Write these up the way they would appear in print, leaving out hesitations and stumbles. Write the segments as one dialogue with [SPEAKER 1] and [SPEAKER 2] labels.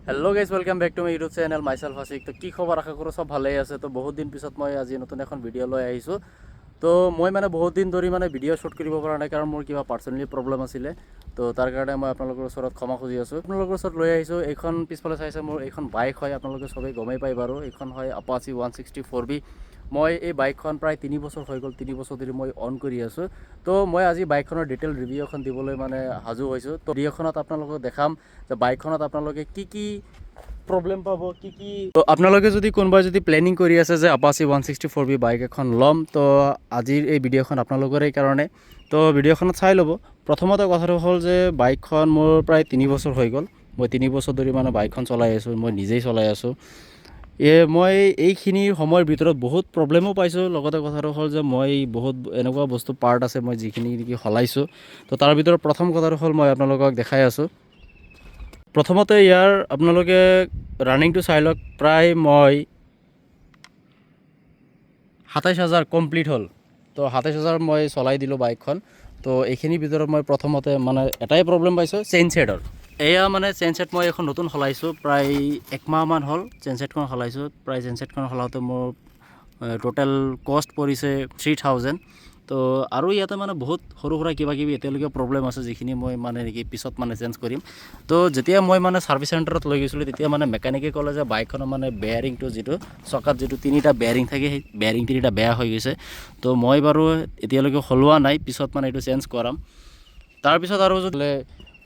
[SPEAKER 1] Hello guys, welcome back to my YouTube channel, myself Asik. তো কি খবৰ? আশা কৰোঁ চব ভালেই আছে। তো বহুত দিন পিছত মই আজি নতুন এখন ভিডিঅ' লৈ আহিছোঁ। তো মই মানে বহুত দিন ধৰি মানে ভিডিঅ' শ্বুট কৰিব পৰা নাই, কাৰণ মোৰ কিবা পাৰ্চনেলি প্ৰব্লেম আছিলে। তো তাৰ কাৰণে মই আপোনালোকৰ ওচৰত ক্ষমা খুজি আছোঁ। আপোনালোকৰ ওচৰত লৈ আহিছোঁ এইখন, পিছফালে চাইছে, মোৰ এইখন বাইক হয়। আপোনালোকে চবেই গমেই পায় বাৰু, এইখন হয় আপাচি 164 বি। মই এই বাইকখন প্ৰায় 3 বছৰ হৈ গ'ল, 3 বছৰ ধৰি মই অন কৰি আছোঁ। তো মই আজি বাইকখনৰ ডিটেইল ৰিভিউ এখন দিবলৈ মানে সাজু হৈছোঁ। তো ভিডিঅ'খনত আপোনালোকক দেখাম যে বাইকখনত আপোনালোকে কি কি প্ৰব্লেম পাব, কি কি। তো আপোনালোকে যদি কোনোবাই যদি প্লেনিং কৰি আছে যে আপাচি 164 বি বাইক এখন ল'ম, তো আজিৰ এই ভিডিঅ'খন আপোনালোকৰে কাৰণে। তো ভিডিঅ'খনত চাই ল'ব। প্ৰথমতে কথাটো হ'ল যে বাইকখন মোৰ প্ৰায় 3 বছৰ হৈ গ'ল। মই 3 বছৰ ধৰি মানে বাইকখন চলাই আছোঁ, মই নিজেই চলাই আছোঁ। মই এইখিনি সময়ৰ ভিতৰত বহুত প্ৰব্লেমো পাইছোঁ। লগতে কথাটো হ'ল যে মই বহুত এনেকুৱা বস্তু পাৰ্ট আছে, মই যিখিনি নেকি সলাইছোঁ। তো তাৰ ভিতৰত প্ৰথম কথাটো হ'ল, মই আপোনালোকক দেখাই আছোঁ, প্ৰথমতে ইয়াৰ আপোনালোকে ৰানিংটো চাই লওক। প্ৰায় মই 27,000 কমপ্লিট হ'ল। তো 27,000 মই চলাই দিলোঁ বাইকখন। তো এইখিনিৰ ভিতৰত মই প্ৰথমতে মানে এটাই প্ৰব্লেম পাইছোঁ, চেইন ছেটৰ। এয়া মানে চেইন ছেট মই এখন নতুন সলাইছোঁ, প্ৰায় একমাহমান হ'ল চেইন ছেটখন সলাইছোঁ। প্ৰায় চেইন ছেটখন সলাওঁতে মোৰ টোটেল কষ্ট পৰিছে 3000। তো আৰু ইয়াতে মানে বহুত সৰু সুৰা কিবা কিবি এতিয়ালৈকে প্ৰব্লেম আছে, যিখিনি মই মানে নেকি পিছত মানে চেঞ্জ কৰিম। তো যেতিয়া মই মানে ছাৰ্ভিচ চেণ্টাৰত লৈ গৈছিলোঁ, তেতিয়া মানে মেকানিকে ক'লে যে বাইকখনৰ মানে বেয়াৰিংটো, যিটো চকাত যিটো তিনিটা বেয়াৰিং থাকে, সেই বেয়াৰিং তিনিটা বেয়া হৈ গৈছে। তো মই বাৰু এতিয়ালৈকে সলোৱা নাই, পিছত মানে এইটো চেঞ্জ কৰাম। তাৰপিছত আৰু যদি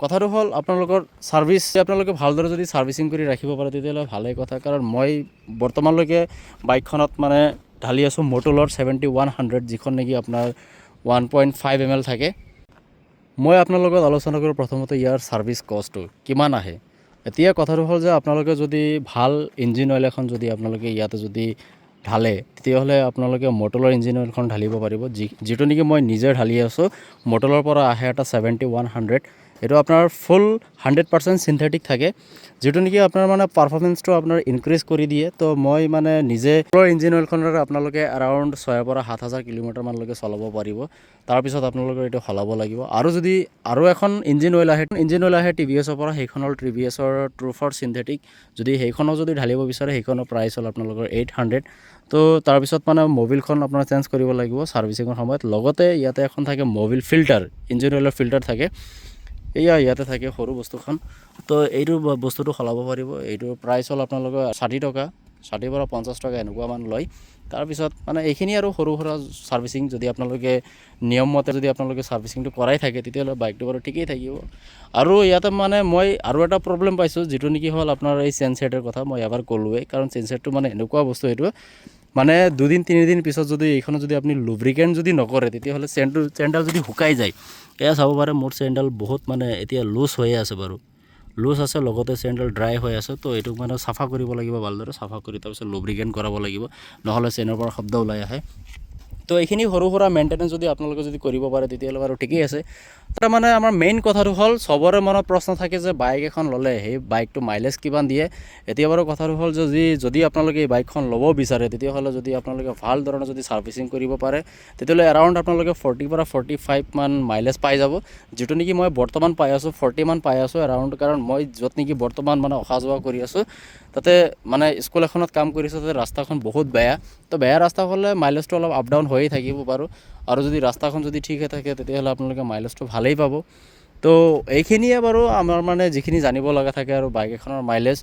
[SPEAKER 1] কথাটো হ'ল আপোনালোকৰ ছাৰ্ভিচ, আপোনালোকে ভালদৰে যদি ছাৰ্ভিচিং কৰি ৰাখিব পাৰে, তেতিয়াহ'লে ভালেই কথা। কাৰণ মই বৰ্তমানলৈকে বাইকখনত মানে ঢালি আছোঁ মটুলৰ 7100, যিখন নেকি আপোনাৰ 1.5 ml থাকে। মই আপোনাৰ লগত আলোচনা কৰোঁ প্ৰথমতে ইয়াৰ ছাৰ্ভিচ কষ্টটো কিমান আহে। এতিয়া কথাটো হ'ল যে আপোনালোকে যদি ভাল ইঞ্জিন অইল এখন যদি আপোনালোকে ইয়াতে যদি ঢালে, তেতিয়াহ'লে আপোনালোকে মটুলৰ ইঞ্জিন অইলখন ঢালিব পাৰিব, যিটো নেকি মই নিজে ঢালি আছোঁ। মটুলৰ পৰা আহে এটা 7100। এইটো আপোনাৰ ফুল 100% চিন্থেটিক থাকে, যিটো নেকি আপোনাৰ মানে পাৰফৰ্মেঞ্চটো আপোনাৰ ইনক্ৰিজ কৰি দিয়ে। তো মই মানে নিজে ইঞ্জিন অইলখনেৰে আপোনালোকে এৰাউণ্ড 6ৰ পৰা 7 হাজাৰ কিলোমিটাৰমানলৈকে চলাব পাৰিব। তাৰপিছত আপোনালোকে এইটো সলাব লাগিব। আৰু যদি আৰু এখন ইঞ্জিন অইল আহে, ইঞ্জিন অইল আহে টিভিএছৰ পৰা, সেইখন হ'ল টিভিএছৰ ট্ৰুফৰ চিন্থেটিক। যদি সেইখনো যদি ঢালিব বিচাৰে, সেইখনৰ প্ৰাইচ হ'ল আপোনালোকৰ 800। তো তাৰপিছত মানে মবিলখন আপোনাৰ চেঞ্জ কৰিব লাগিব ছাৰ্ভিচিঙৰ সময়ত। লগতে ইয়াতে এখন থাকে মবিল ফিল্টাৰ, ইঞ্জিন অইলৰ ফিল্টাৰ থাকে, এয়া ইয়াতে থাকে সৰু বস্তুখন। তো এইটো বস্তুটো সলাব পাৰিব। এইটোৰ প্ৰাইচ হ'ল আপোনালোকৰ 60 টকা, 60ৰ পৰা 50 টকা এনেকুৱামান লয়। তাৰপিছত মানে এইখিনি আৰু সৰু সুৰা ছাৰ্ভিচিং যদি আপোনালোকে নিয়মমতে যদি আপোনালোকে ছাৰ্ভিচিংটো কৰাই থাকে, তেতিয়াহ'লে বাইকটো বাৰু ঠিকেই থাকিব। আৰু ইয়াতে মানে মই আৰু এটা প্ৰব্লেম পাইছোঁ, যিটো নেকি হ'ল আপোনাৰ এই চেইন ছেটৰ কথা মই এবাৰ ক'লোৱেই। কাৰণ চেইন ছেটটো মানে এনেকুৱা বস্তু, এইটো মানে দুদিন তিনিদিন পিছত যদি এইখনত যদি আপুনি লুব্ৰিকেণ্ট যদি নকৰে, তেতিয়াহ'লে চেইনডাল যদি শুকাই যায়। এয়া চাব পাৰে, মোৰ চেইনডাল বহুত মানে এতিয়া লুজ হৈয়ে আছে বাৰু, লুজ আছে, লগতে চেইনডাল ড্ৰাই হৈ আছে। তো এইটোক মানে চাফা কৰিব লাগিব, ভালদৰে চাফা কৰি তাৰপিছত লুব্ৰিকেণ্ট কৰাব লাগিব, নহ'লে চেইনৰ পৰা শব্দ ওলাই আহে। তো এইখিনি সৰু সুৰা মেইনটেনেঞ্চ যদি আপোনালোকে যদি কৰিব পাৰে, তেতিয়াহ'লে বাৰু ঠিকেই আছে। তাৰ মানে আমাৰ মেইন কথাটো হ'ল, চবৰে মনত প্ৰশ্ন থাকে যে বাইক এখন ল'লে সেই বাইকটো মাইলেজ কিমান দিয়ে। এতিয়া বাৰু কথাটো হ'ল যে যদি আপোনালোকে এই বাইকখন ল'ব বিচাৰে, তেতিয়াহ'লে যদি আপোনালোকে ভাল ধৰণে যদি ছাৰ্ভিচিং কৰিব পাৰে, তেতিয়াহ'লে এৰাউণ্ড আপোনালোকে 40ৰ পৰা 45 মান মাইলেজ পাই যাব, যিটো নেকি মই বৰ্তমান পাই আছোঁ, 40 মান পাই আছোঁ এৰাউণ্ড। কাৰণ মই য'ত নেকি বৰ্তমান মানে অহা যোৱা কৰি আছোঁ, তাতে মানে স্কুল এখনত কাম কৰিছোঁ, তাতে ৰাস্তাখন বহুত বেয়া। তো বেয়া ৰাস্তা হ'লে মাইলেজটো অলপ আপ ডাউন হৈয়ে থাকিব বাৰু। আৰু যদি ৰাস্তাখন যদি ঠিক হৈ থাকে, তেতিয়াহ'লে আপোনালোকে মাইলেজটো ভালেই পাব। তো এইখিনিয়ে বাৰু আমাৰ মানে যিখিনি জানিব লগা থাকে আৰু বাইক এখনৰ মাইলেজ।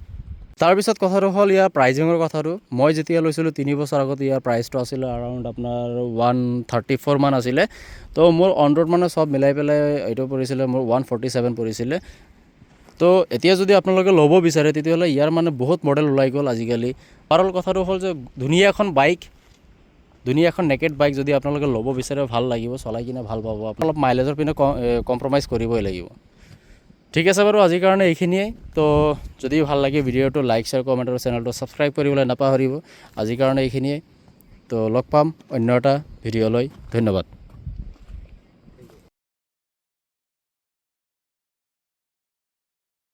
[SPEAKER 1] তাৰপিছত কথাটো হ'ল ইয়াৰ প্ৰাইজিঙৰ কথাটো। মই যেতিয়া লৈছিলোঁ 3 বছৰ আগত, ইয়াৰ প্ৰাইচটো আছিলে এৰাউণ্ড আপোনাৰ 134 মান আছিলে। তো মোৰ অন ৰোড মানে চব মিলাই পেলাই এইটো পৰিছিলে মোৰ 147 পৰিছিলে। তো এতিয়া যদি আপোনালোকে ল'ব বিচাৰে, তেতিয়াহ'লে ইয়াৰ মানে বহুত মডেল ওলাই গ'ল আজিকালি। আৰু কথাটো হ'ল যে ধুনীয়া এখন বাইক, ধুনীয়া এখন নেকেড বাইক যদি আপোনালোকে ল'ব বিচাৰে, ভাল লাগিব চলাই কিনে, ভাল পাব। অলপ মাইলেজৰ পিনে কম্প্ৰমাইজ কৰিবই লাগিব। ঠিক আছে বাৰু, আজিৰ কাৰণে এইখিনিয়ে। তো যদি ভাল লাগে ভিডিঅ'টো, লাইক, শ্বেয়াৰ, কমেণ্ট আৰু চেনেলটো ছাবস্ক্ৰাইব কৰিবলৈ নাপাহৰিব। আজিৰ কাৰণে এইখিনিয়ে। তো লগ পাম অন্য এটা ভিডিঅ'লৈ। ধন্যবাদ।